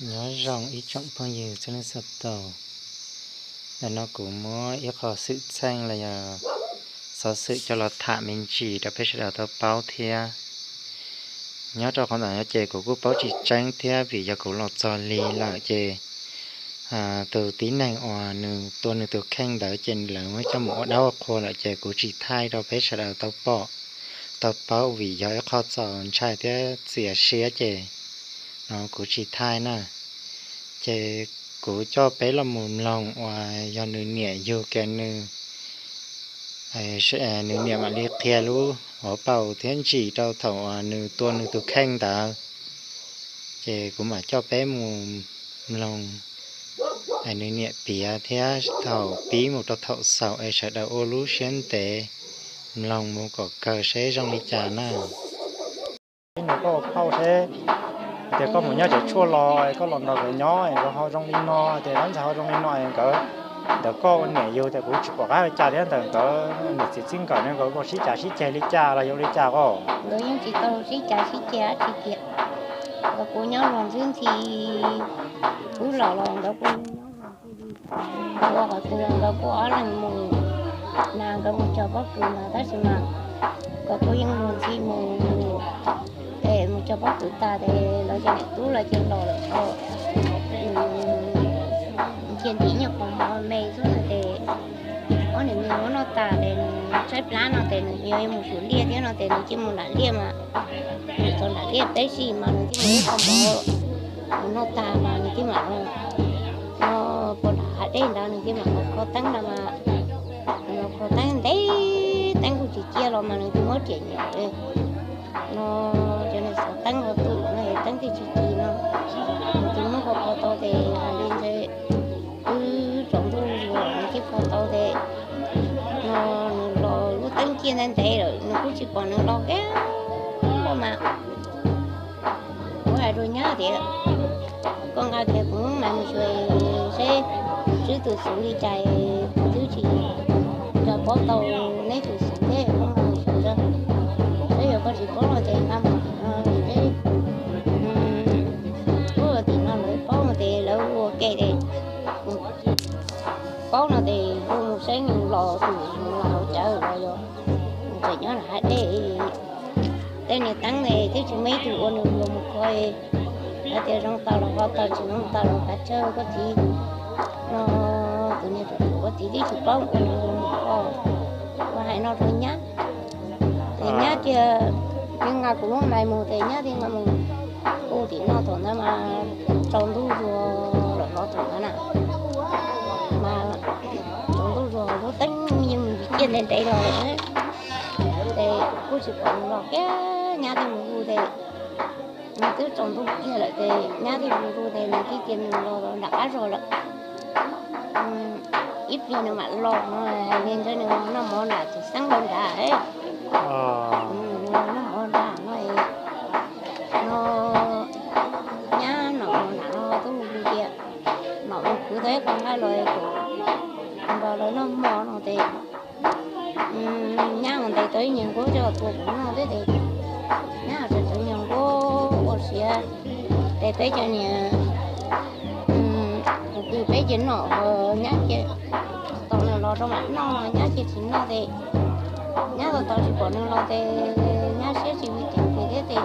Nyob zoo ib tsoom phooj ywg txhua leej txhua tus. Ntawm no kuv muab ib qho xwm txheej los yog xov xwm coj los tham me ntsis rau peb sawv daws tau paub thiab. Nyob rau qhov ntawm no ces kuv kuj paub tsis tseeb thiab vim yog kuv los txog lig lawm ces tus tib neeg uas nws tua nws tus kheej ntawd ces lawv muab coj mus ua dab ua qhua lawm ces kuv tsis thaij rau peb sawv daws tau pom tau paub vim yog ib qho txaus ntshai thiab txias siab ces no kuv tsis thaij na. Ces kuv coj peb los mus mloog uas yog nws niam yug kiag nws, nws niam mam li qhia lub hauv paus thiab ntsis rau thaum uas nws tua nws tus kheej ntawd. Ces kuv mam coj peb mus mloog nws niam piav thiab thaum pib mus rau thaum xaus es sawv daws ua lub siab ntev mloog mus kom kawg seb zoo li cas na. Nws koj ua phauj seb tias koj mus nyob tsev tshuaj los koj los nrog nkawd nyob es nkawd ho zoo li no, tias lab ntxhais ho zoo li no es nkawd, ntawm koj ua niam yug tias kuv tsis pom qab ua cas thiab ntawm nkawd niam txiv txij nkawm no nkawd ua sib cav sib ceg li cas los yuav li cas os? Nkawd yeej tsis tau sib cav sib ceg dab tsi tiag. Nkawd kuj nyob los ntxwb ntxhi, kuv los los nkawd kuj nyob los ntxhi li. Ua qhov twg los nkawd kuj ob leeg mus, mas nkawd mus cog pob kws mas tab sis mas nkawd kuj yeej luag ntxhi mus, es mus cog pob kws tas ces lawv cov niam tub lawv cia los lawm os. Cia ntim nyuag qhov mov me xwb no ces ob niam me ua noj tas ces nws tshaib plab no ces nws yuav mus xyuas liaj thiab no ces nws cia mus nram liaj mas, nws txog nram liaj peb sij mas nws thiaj mus ib qho mov, nws noj tas mas nws thiaj mam los, no puas nram hav dej ntawd nws thiaj mam los kho teeb ntawd mas, nws los kho teeb ntev, teeb kuj tsis cia los mas nws thiaj muab riam nyom li no, ces nws xov teeb los tus no es teeb thiaj tsis ci no, nws thiaj muab kho kho tau ces hais li ntshe twb tsaus ntuj zuag nws thiaj kho tau ces no nws los lub teeb ciaj ntev ntev lawm nws kuj tsis pom nws los kiag mas. Kuv hais rau nyab tias, koj nqa kiag kuv lub mais mus xyuas seb tswb tus xuv li cas, twb tsis nco paub tau neb tus xuv thiab, koj nqa mus xyuas saib yog koj tsis paub los ces nqa mus no seb. Ub, tim no lawv paub no ces lawv ua ke ces paub no ces ua mus saib nws los tus mus los hauv cawv los yog tseem nyob nram hav dej. Tej niag teeb ne twb tsis muaj ib tug ua nws luag mus kho, hais tias zoo tau los ho tau, tsis zoo tau los kav tsawg koj txiv. No tus niag tus koj txiv twb tsis paub ua nws luag mus kho. Ua hais no rau nyab, ces nyab tias, nws nqa kuv lub mais mus ces nyab thiaj nqa mus ua tim no thaum ntawd mas tsaus ntuj zuag lawm los thaum ntawd na. Mas tsaus ntuj zuag lub teeb yeej ciaj ntev ntev los lawm. Ces kuj tsis pom nws los kiag, nyab thiaj mus hu ces nws twb tsaus ntuj kiag lawm ces nyab thiaj mus hu ces nws thiaj cia nws los nram qab zog lawm. Ib pliag nws mam los no, hais li ntshe nws noj mov nram tus xeeb ntawd nrad. Nws noj mov nrad no, no nyab nom nram no twb hu tias nom mus kwv tau ib qho nqaij los kom nrog lawv noj hmo no ces nyab mus ntes tau ib nyuag nkuab coj los tua kuv noj thiab ces nyab tseem tau nyuag nkuab ua siav ces peb cov niag kuv peb ces nom, nyab ces tos nws los rau mam noj, nyab ces tsis noj ces nyab tos tos tsis pom nws los ces nyab siab tsis mus ceev pes thiab ces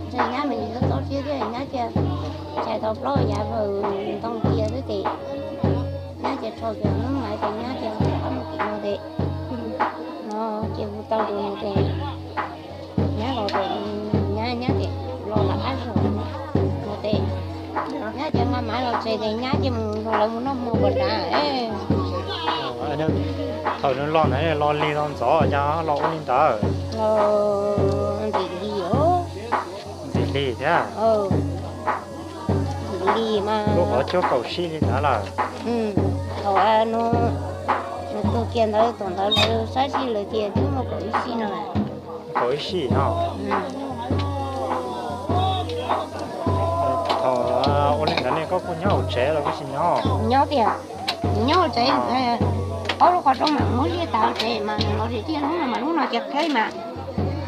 ntshe nyab me ntsis txob txob siab thiab nyab cia txhais tau plaub yav vawm ntoo cia xwb ces nyab cia rho kiag hnub mas ces nyab cia rov qab mus tim no ces no ces hu tau tus nws ces nyab los ces nyab nyab ces los nram qab zog no ces nyab ces nqa maiv los tsev ces nyab ces mus nrog lawv mus noj hmo puas nrad. Thaum nws los ntawd los lig los ntxov cas los ua li ntawd? Ntxim lig, ntxim lig thiab. Ntxim lig mas lub qhov cuab kaum sij li ntawd lawm. Thaum nws tuag kiag ntawd thaum ntawd lawv saib sij lawv tias twb muaj kaum ib sij no. Kaum ib sij no. Thaum ua li ntawd ne koj kuj nyob hauv tsev los koj tsis nyob? Nyob tiag, nyob hauv tsev. Ob lub qhov rooj mas muab liaj tas hauv tsev mas nws los ris tiaj hnub no mas hnub no cia qheb mas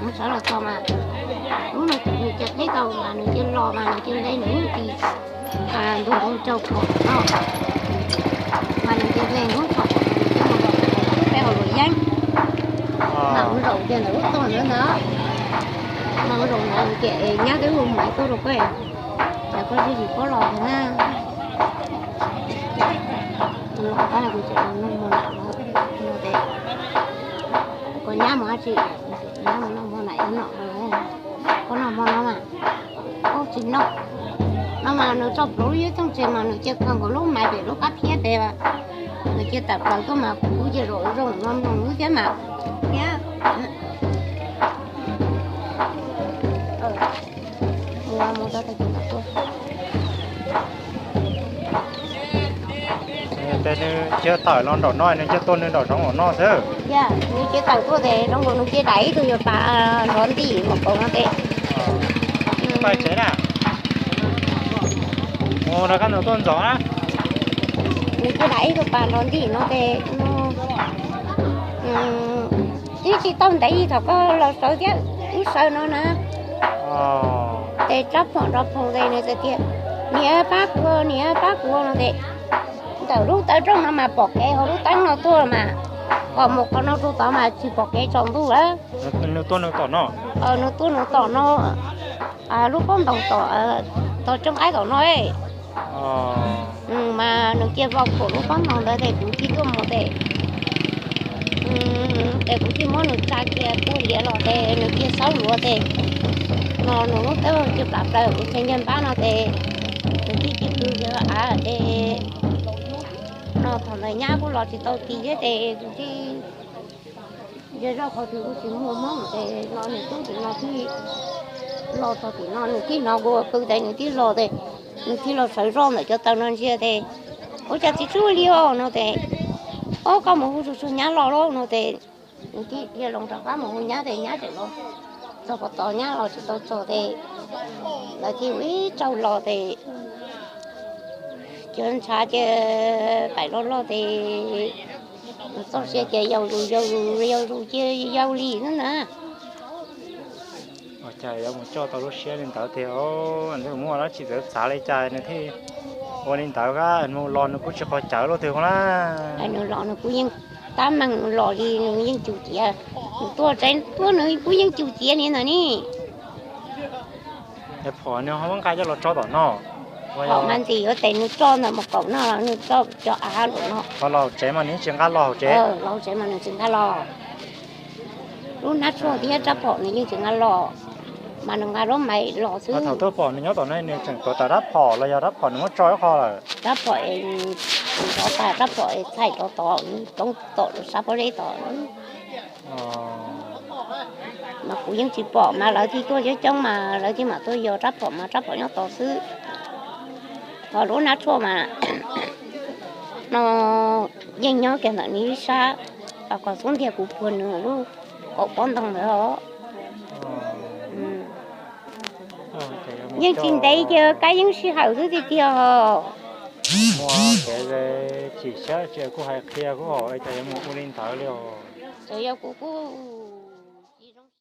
mus sawv los txog mas Hnub no kuv nws cia qhib tau mas nws cia los mas nws cia nqe nws hnub ti ntuag npoo rau pom no, mas nws cia nqe hnub pom nws cia mus zaum peb hauv luam yeeb, mas mus zaum tias ntawm lub tog ntawd ntag, mas mus zaum ntawd ces nyab twb hu maiv tuaj rau koj, ces koj tsis tsis paub los tiag na. Los tab kuv tseem noj mov no tes, koj nyab mus dab tsi, nyab mus noj mov na, ib nom koj noj mov no mas, ub tsis noj, no mas nws tso plaws lub yeeb thooj tsev mas nws cia khaws nkaus lub maiv pem lub qab thiab pem, nws cia tawm plaws tuaj mas kuv cia zaum zoo no mloog lub thiab mas, thiab mus mus rau tag kis no tuaj. Ces nws cia tawm los nraum no, nws cia tuaj nws nraum zoov nraum no xwb. Yog nws cia tawm tuaj tes zoo nkaus nws cia daim ib tug yuav pas nrov ntim mus kaus no tes. Paj tsev na, mus rov qab ntawd tuaj ntxov na. Nws cia daim ib tug pas nrov ntim no tes, twb tsis tau ntev thaum koj los sawv thiab, wb sawv no na. Ces rab phom nrov phoos tes nws txawm tias, niam pab kuv, niam pab kuv no tes, ntawm lub taw rooj no mas pom kev hauv lub teeb no tuaj mas, kom mus qhov no rau tod mas tsis pom kev tsaus ntuj lawm. Nws tuaj nws tom no, nws tuaj nws tom no, lub pob ntoos tom, tom rooj qaib tom no. Mas nws cia vau khuam lub pob ntoos ntawd tes kuv cia tuaj mus tes, ces kuv cia muab nws tsa cia tuaj liav los tes nws cia xaub luav tes, no nws lub taub hau cia plam plaws kuv txhais ncauj npab no tes, nws thiaj cia pw av tes, no thaum ntawd nyab kuj los tsis tau ti thiab tes kuv thiaj yog zoj qhov twg kuj tsis muaj hmoob ces no nws tub tim no thiaj los txog tim no nws thiaj hnov kuv ua pw tes nws thiaj los tes, nws thiaj los sawv zoj ntawm cov taw no ntsia tes, ua cas txiv tsuj li os no tes, ob koj mus hu tsuag tsuag nyab los lauj no tes, nws thiaj dhia los rov qab mus hu nyab tes nyab tseem los txog pov tod nyab los tsis tau txog tes, lawv thiaj ua ib tsaug los tes, cov ntshav ces paim loj loj tes, txoj sia ces yau zus yau zus yau zus cia yau li xwb na. Ua cas yuav mus coj tau lub siab li ntawd tiag, nws muaj dab tsi txawv txav li cas nws thiaj ua li ntawd, mus los nws kuj tsis quav cawv luaj twg na. Nws los nws kuj yeej tab meeg los li nws yeej cus ciav, nws tuaj tsev tuaj nws kuj yeej cus ciav li ntawd ne. Phom nws ho muab nqa coj los tso tom no, phom mas ntxim yuav tes nws tso ntawm mus kaum no los nws tso cov av nraum no. Los hauv tsev mas nws yeej tsis nqa los hauv tsev, los hauv tsev mas nws tsis nqa los. Lub hnab tshuaj thiab rab phom nws yeej tsis nqa los, mas nws nqa lub maiv los xwb. Thaum tuaj pom nws nyob tom no nws tseem tuav rawv rab phom los yog rab phom nws muab tso ib qho lawm? Rab phom es nrov tas, rab phom es txhaim rov tod, roob tom sab pob zeb tod. Mas kuv yeej tsis pom mas lawv thiaj tuaj coob coob mas lawv thiaj mam tuaj yos rab phom mas rab phom nyob tod xwb. Ho lub hnab tshuaj mas no yeej nyob kiag ntawm nws ib sab, kom xub ntiag kuv puag nws lub kaum pob ntoo ntawd os. Yeej tsis ntev ces kab yeeb sij hawm xwb tiag tiag. Muaj kev chim siab tsis kuj hais qhia kuj hais cas yuav mus ua li ntawd li os. Txawm yog kuv kuj